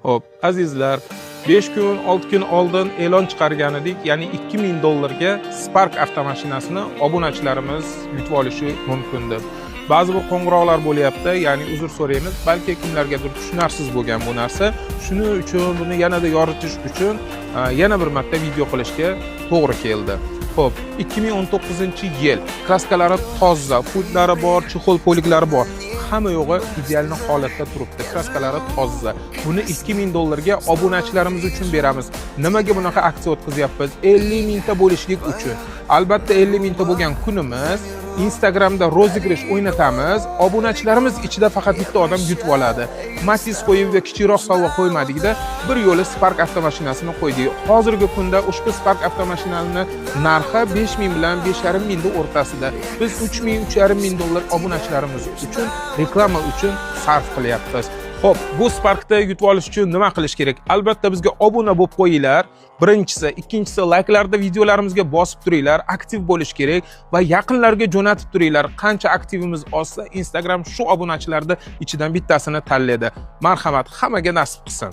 Xo'p, azizlar, 5 kun, 6 kun oldin e'lon chiqargan edik, ya'ni 2000 dollarga Spark avtomashinasini obunachilarimiz yutib olishi mumkin deb. Ba'zi bir qo'ng'iroqlar bo'lyapti, ya'ni uzr so'raymiz, balki kimlargadir tushunarsiz bo'lgan bu narsa. Shuning uchun buni yanada yoritish uchun yana bir marta video qilishga to'g'ri keldi. Xo'p, 2019-yil, краска lari toza, pultlari bor, чехол poliklari bor. Hamma yo'g'i идеальный holatda turibdi. Краска lari toza. Buni 2000 dollarga obunachilarimiz uchun beramiz. Nimaga bunaqa aksiya o'tkazyapmiz? 50 mingta bo'lishlik uchun. Albatta, 50 mingta bo'lgan kunimiz Instagramda розыгрыш o'ynatamiz. Obunachilarimiz ichida faqat bitta odam yutib oladi. Matiz qo'yib va kichikroq sovg'a qo'ymadikda, bir yo'li Spark avtomashinasini qo'ydik. Hozirgi kunda ushbu Spark avtomashinasini narxi 5 ming bilan 5,5 mingni o'rtasida. Biz 3 ming, 3,5 ming dollar obunachilarimiz uchun reklama uchun sarf qilyapmiz. Xo'p, bu Sparkda yutib olish uchun nima qilish kerak? Albatta, bizga obuna bo'lib qo'yinglar. Birinchisi, ikkinchisi, layklarda videolarimizga bosib turinglar, aktiv bo'lish kerak va yaqinlarga jo'natib turinglar. Qancha aktivimiz oshsa, Instagram shu obunachilarni ichidan bittasini tanlaydi. Marhamat, hammaga nasib qilsin.